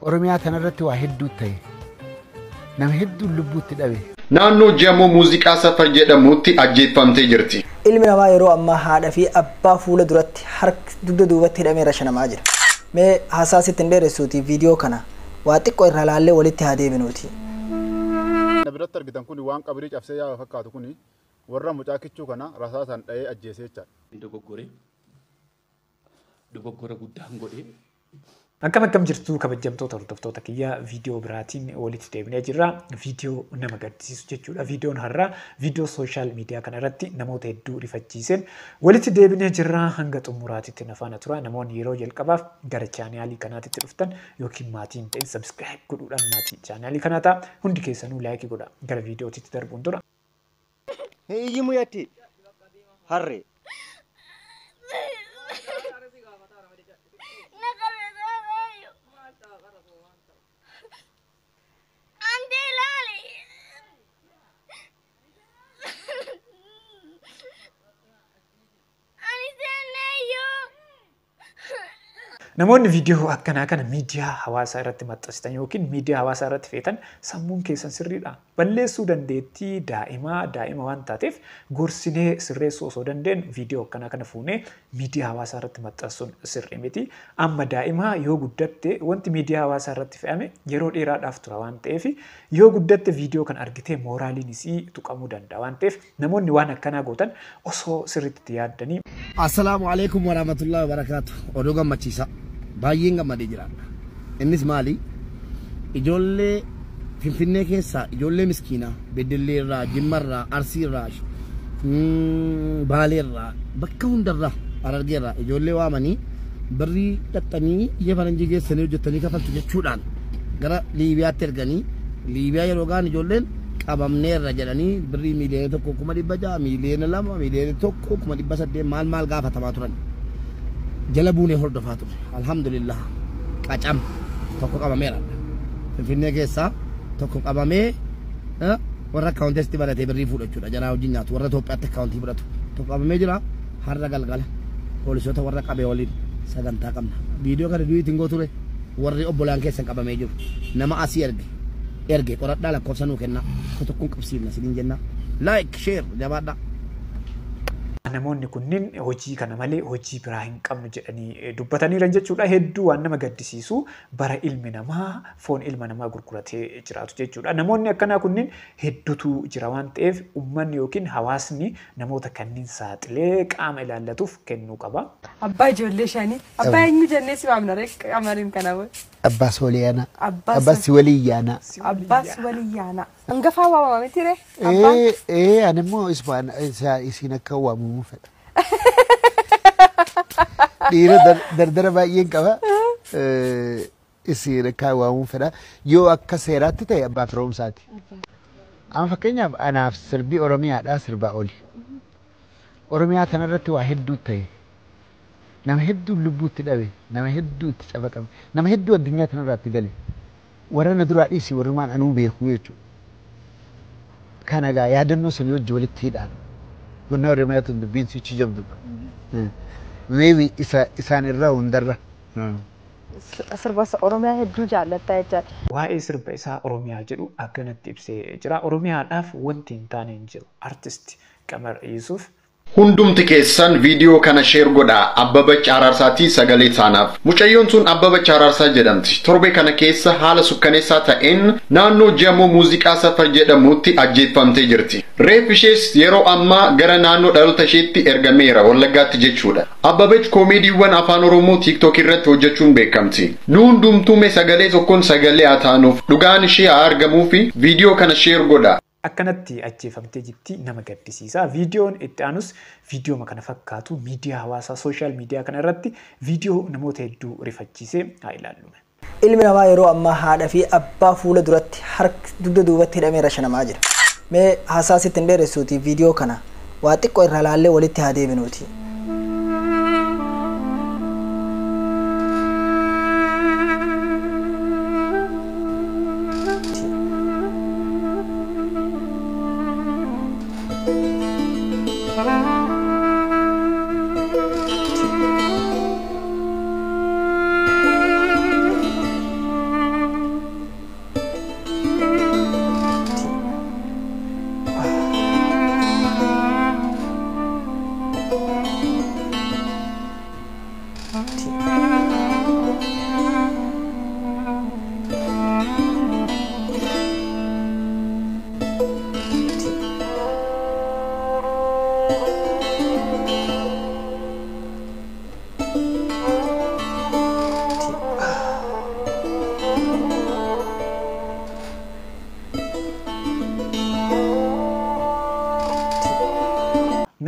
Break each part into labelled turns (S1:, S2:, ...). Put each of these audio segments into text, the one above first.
S1: Oromiyaa tanarratti waa hedduu ta'e. Nama hedduun lubbuutti dhabe.
S2: Naannoo Jamoo Muuziqaa Safar jedhamutti ajjeeffamtee jirti.
S3: Ilmi namaa yeroo ammaa haadha fi abbaa fuula duratti harka dugda duubatti hidhamee rashanamaa jira. Mee haasaa sitti hin dheeressuuti viidiyoo kana waa xiqqoo irraa laallee walitti haa deebinuuti.
S4: Na biratti argitan kun waan qabrii cabsee yaa'u fakkaatu kun warra mucaa kichuu kana rasaasaan dha'ee ajjeesee jechaadha.
S5: Dogoggora guddaan godhee.
S6: Akkam akkam jirtu kabajamtoota hordoftoota kiyyaa viidiyoo biraatiin walitti deebinee jirra. Viidiyoo nama gaddisiisu jechuudha. Viidiyoon har'aa viidiyoo sooshaal miidiyaa kana irratti namoota hedduu rifachiiseen walitti deebinee jirra. Hanga xumuraatitti na faana tura. Namoonni yeroo jalqabaaf gara chaanaalii kanaatitti dhuftan yookiin maatii hin ta'in sabskiraayib godhuudhaan maatii chaanaalii kanaa ta'a. Hundi keessanuu laayikii godha. Gara viidiyootitti darbuun dura.
S7: Iyyi muyatti harree.
S6: Namoonni viidiyoo akkanaa kana miidiyaa hawaasaa irratti maxxansitan yookiin miidiyaa hawaasaa irratti feetan sammuun keessan sirriidha. Balleessuu dandeettii daa'ima waan taateef gorsinee sirreessuu osoo dandeenyu viidiyoo akkanaa kana fuunee miidiyaa hawaasaa irratti maxxansuun sirrii miti. Amma daa'ima yoo guddatte wanti miidiyaa hawaasaa irratti fe'ame yeroo dheeraadhaaf tura waan ta'eef yoo guddatte viidiyoo kan argitee mooraaliin isii tuqamuu danda'a waan ta'eef namoonni waan akkanaa gootan osoo sirriitti yaaddanii.
S8: Assalaamu alaikum warahmatullahi wabarakatuh. Oduu gammachiisaa. Baay'een gammadee jiraadha. Innis maali? Ijoollee Finfinnee keessaa ijoollee miskiinaa Beddellee irraa, Jimma irraa, Arsii irraa, Baalee irraa, bakka hundarraa, Harargee irraa ijoollee waamanii birrii dhaxxanii biyya faranjii geessanii hojjettanii kafaltu jechuudhaan gara Liibiyaatti erganii Liibiyaa yeroo ga'an ijoolleen qabamneerra jedhanii birrii 1,600,000, 2,000,000, 1,800,000 maal maal gaafatamaa turan. Jala buunee hordofaa ture. Alhamdulillah. Qacam tokko qabameera. Finfinnee keessaa tokko qabamee warra akkaawuntiitti baratee birrii fuudha jechuudha. Jaraa wajjin nyaatu warra Itoophiyaatti akkaawuntii fudhatu. Tokko qabamee jira. Har'a galgala poolisoota warra qabee waliin sagantaa qabna. Viidiyoo kana duwiitiin goo ture warri obbolaan keessan qabamee jiru. Nama asii erge qoradhaa lakkoofsa nuu kennaa. Tokkoon qabsiifna siniin jenna. Like, share jabaadhaa.
S6: Namoonni kunniin hojii kana malee hojii biraa hin qabnu jedhanii dubbataniiran jechuudha. Hedduu waan nama gaddisiisu bara ilmi namaa foon ilma namaa gurguratee jiraatu jechuudha. Namoonni akkanaa kunniin hedduutu jira waan ta'eef uummanni yookiin hawaasni namoota kanneen saaxilee qaama ilaallatuuf kennuu qaba.
S9: Abbaa ijoollee shanii. Abbaa eenyu jennee si waamna ree qamariin kana booda.
S1: Abbaa Sooliyaanaa. Abbaa Siwaliyyaanaa.
S9: Abbaa Siwaliyyaanaa. Hangafaa waamama miti ree?
S1: Ee ani immoo isiin akka waamamu fedha. Dhiira dardara baay'een qaba. Isiin akka waamamu fedha. Yoo akka seeraatti ta'e abbaa firoomsaati. Amma fakkeenyaaf anaaf sirbii Oromiyaadhaa sirbaa oli. Oromiyaa tanarratti waa hedduu ta'e. Nama hedduu lubbuutti dhabe, nama hedduu itti cafaqame, nama hedduu addunyaa tanarraatti gale. Warra na duraa dhiisi warrumaan anuu beeku jechuudha. Kana egaa yaadannoo sanii wajji walitti hidhaan. Gonna Oromiyaa tun dubbiin sichi jabdu. Maybe isaan irraa hundarra.
S10: Sirba Oromiyaa hedduu jaallatta jechaadha.
S6: Waa'ee sirba isaa Oromiyaa jedhu akkanatti ibsee jira. Oromiyaadhaaf wanti hin taane hin jiru. Artist Qamar Yuusuf.
S2: Hundumti keessan viidiyoo kana sheer godhaa. Abbabach Araarsaatii sagalee taanaaf. Mucayyoon tun Abbabach Araarsaa jedhamti. Torbee kana keessa haala sukkaneessaa ta'een naannoo Jamoo Muuziqaa Safar jedhamutti ajjeeffamtee jirti. Reeffi ishees yeroo ammaa gara naannoo dhaloota isheetti ergameera Wallaggaatti jechuudha. Abbabach koomeediiwwan afaan Oromoo TikTok irratti hojjechuun beekamti. Nu hundumtuu mee sagalee tokkoon sagalee haa taanuuf dhugaan ishee haa argamuu fi viidiyoo kana sheer godhaa.
S6: Akkanatti ajjeefamtee jirti nama gaddisiisa. Viidiyoon itti aanus viidiyooma kana fakkaatu miidiyaa hawaasaa sooshaal miidiyaa kana irratti viidiyoo namoota hedduu rifachiisee haa ilaallu.
S3: Ilmi namaa yeroo ammaa haadha fi abbaa fuula duratti harka dugda duubatti hidhamee rashanamaa jira. Mee haasaa sitti hin dheeressuuti viidiyoo kana waa xiqqoo irraa laallee walitti haa deebinuuti.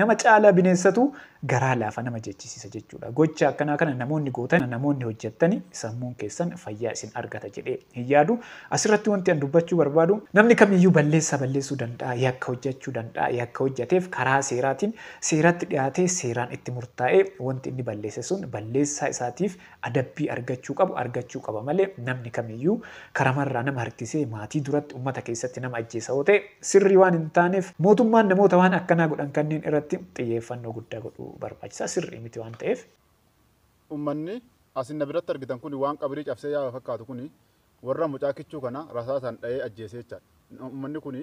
S6: Nama caalaa bineensatu garaa laafa nama jechisiisa jechuudha. Gocha akkanaa kana namoonni gootan, namoonni hojjettani sammuun keessan fayyaa isin argata jedhee hin yaadu. Asirratti wanti an dubbachuu barbaadu namni kamiyyuu balleessaa balleessuu danda'a, yakka hojjechuu danda'a, yakka hojjeteef karaa seeraatiin seeratti dhiyaatee seeraan itti murtaa'ee wanti inni balleesse sun balleessaa isaatiif adabbii argachuu qabu argachuu qaba malee namni kamiyyuu karamarraa nama harkisee maatii duratti uummata keessatti nama ajjeesa yoo ta'e sirrii waan hin taaneef mootummaan namoota waan akkanaa godhan kanneen irratti xiyyeeffannoo guddaa godhuu barbaachisa. Sirrii miti waan ta'eef.
S4: Uummanni asin na biratti argitan kun waan qabrii cabsee yaa'u fakkaatu kun warra mucaa kichuu kana rasaasaan dha'ee ajjeesee jechaadha. Uummanni kun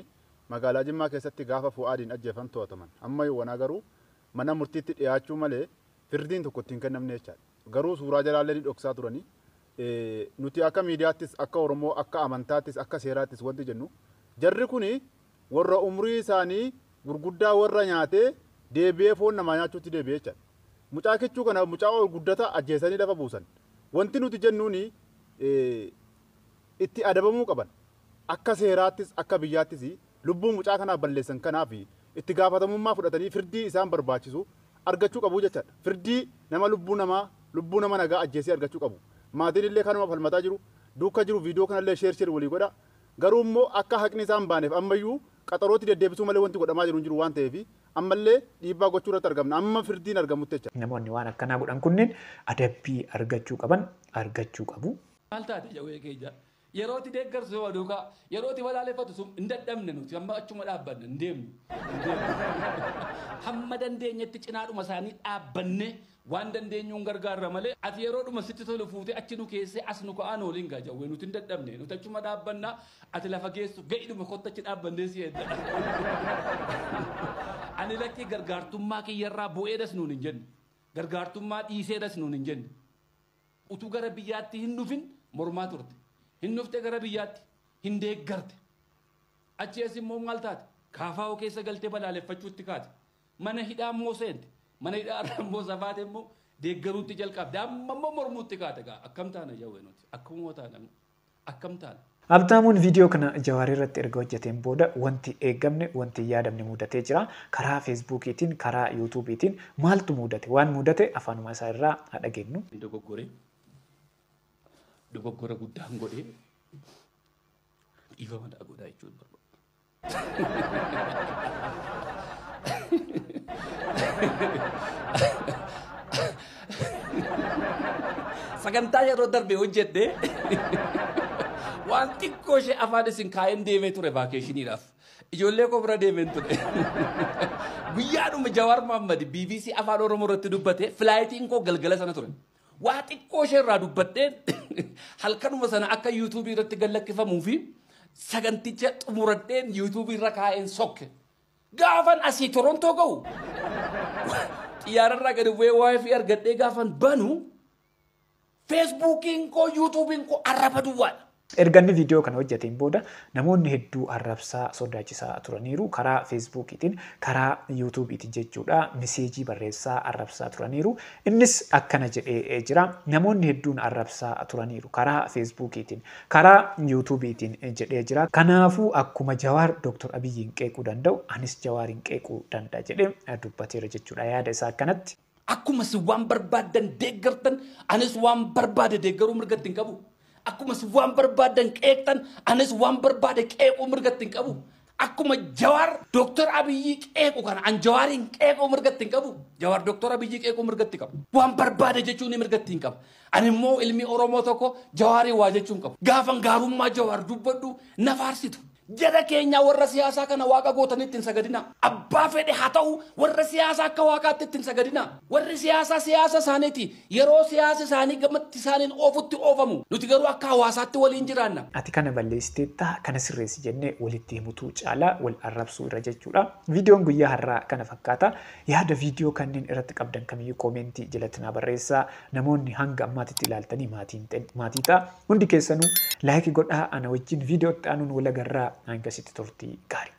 S4: magaalaa Jimmaa keessatti gaafa Fu'aadiin ajjeefan to'ataman. Amma yoowwanaa garuu mana murtiitti dhiyaachuu malee firdiin tokko ittiin kennamne jechaadha. Garuu suuraa jalaallee ni dhoksaa turanii. Nuti akka miidiyaattis, akka Oromoo, akka amantaattis, akka seeraattis wanti jennu jarri kun warra umrii isaanii gurguddaa warra nyaatee deebi'ee foon namaa nyaachuutti deebi'ee jechaadha. Mucaa kichuu kana mucaa ol guddata ajjeesanii lafa buusan. Wanti nuti jennuun itti adabamuu qaban. Akka seeraattis akka biyyaattis lubbuu mucaa kanaaf balleessan kanaaf itti gaafatamummaa fudhatanii firdii isaan barbaachisu argachuu qabu jechaadha. Firdii nama lubbuu nama nagaa ajjeesee argachuu qabu. Maatiin illee kanuma falmataa jiru. Duukaa jiru viidiyoo kanallee sheer walii godha. Garuu immoo akka haqni isaan baaneef ammayyuu qaxarootti deddeebisuu malee wanti godhamaa jiru hin jiru waan ta'eef ammallee dhiibbaa gochuu irratti argamna. Amma firdiin argamutti jecha.
S6: Namoonni waan akkanaa godhan kunneen adabbii argachuu qaban argachuu qabu.
S5: Maal taate jawwee keenya? Yerootti deeggarsu yoo duukaa yerootti balaaleffatu sun hin dadhabne nuti amma achuma dhaabbanne hin deemnu. Hamma dandeenyetti cinaadhuma isaanii dhaabbanne waan dandeenyuun gargaarra malee ati yeroodhuma sitti tolu fuutee achi nu keessee as nu ka'aan waliin gaa jawwee nuti hin dadhabne nuti achuma dhaabbannaa ati lafa geessu ga'idhuma kotta achi dhaabbannee si eedda. Ani lakkii gargaartummaa kiyyarraa bu'eedhas nuun hin jenne gargaartummaa dhiiseedhas nuun hin jenne utuu gara biyyaatti hin dhufin mormaa turte. Hin dhufte gara biyyaatti hin deeggarte. Achi as immoo maal taate? Kaafaa'oo keessa galtee balaaleffachuutti kaate. Mana hidhaa immoo seente. Mana hidhaa immoo safaate immoo deeggaruutti jalqabde. Amma immoo mormuutti kaate gaa. Akkam taana jawwee nuti? Akkuma taana? Akkam taana?
S6: Habtaamuun viidiyoo kana Jawaar irratti erga hojjeteen booda wanti eegamne wanti yaadamne mudatee jira. Karaa Feesbuukiitiin, karaa Yuutuubiitiin maaltu mudate? Waan mudate afaanuma isaa irraa haa dhageenyu.
S5: Dogoggora guddaan godhee dhiifama naa godhaa jechuun barbaada. Sagantaa yeroo darbe hojjedhee waan xiqqoo ishee afaan isin kaa'een deemee ture vaakeeshiniidhaaf. Ijoollee koo bira deemeen ture. Guyyaadhuma Jawaar Mohammad BBC Afaan Oromoo irratti dubbate filaayitiin koo galgala sana ture. Waa xiqqoo ishee irraa dubbadheen halkanuma sana akka yuutuubii irratti gallakkifamuu fi saganticha xumuradheen yuutuubii irra kaa'een sokke. Gaafan asii Torontoo ga'u xiyyaararraa gadi bu'ee waayifii argadhee gaafan banu Feesbuukiin koo yuutuubiin koo arraba duwwaadha.
S6: Erga inni viidiyoo kana hojjeteen booda namoonni hedduu arrabsaa sodaachisaa turaniiru. Karaa Feesbuukiitiin, karaa Yuutuubiitiin jechuudha. Miseejii barreessaa arrabsaa turaniiru. Innis akkana jedhee jira. Namoonni hedduun arrabsaa turaniiru. Karaa Feesbuukiitiin, karaa Yuutuubiitiin jedhee jira. Kanaafuu akkuma Jawaar Dr. Abiyyiin qeequu danda'u, anis Jawaariin qeequu danda'a jedhee dubbateera jechuudha. Yaada isaa akkanatti.
S5: Akkuma si waan barbaaddan deeggartan, anis waan barbaade deeggaruu mirgatti hin qabu. Akkuma si waan barbaaddan qeeqtan, anis waan barbaade qeequu mirgatti hin qabu. Akkuma Jawaar Dr. Abiyyi qeequ kana an Jawaariin qeequu mirgatti hin qabu. Jawaar Dr. Abiyyi qeequu mirgatti qabu. Waan barbaade jechuun mirgatti hin qabu. Ani immoo ilmi Oromoo tokko Jawaarii waa jechuu hin qabu. Gaafan gaarummaa Jawaar dubbadhu na faarsitu. Jara keenya warra siyaasaa kana waaqa gootanitti hin sagadina. Abbaa fedhe haa ta'u warra siyaasaa akka waaqaatti hin sagadina. Warri siyaasaa siyaasa isaaniiti. Yeroo siyaasa isaanii gamatti isaaniin oofutti oofamu. Nuti garuu akka hawaasaatti waliin jiraanna.
S6: Ati kana balleessiteetta kana sirreessi jennee walitti himutu caalaa wal arrabsuu irra jechuudha. Viidiyoon guyyaa har'aa kana fakkaata. Yaada viidiyoo kanneen irratti qabdan kamiyyuu koomentii jalatti naa barreessaa. Namoonni hanga ammaatitti ilaaltanii maatii ta'a. Hundi keessanuu laayikii godhaa ana wajjin viidiyootti aanuun wal agarraa. Hanga sitti turtii gaarii.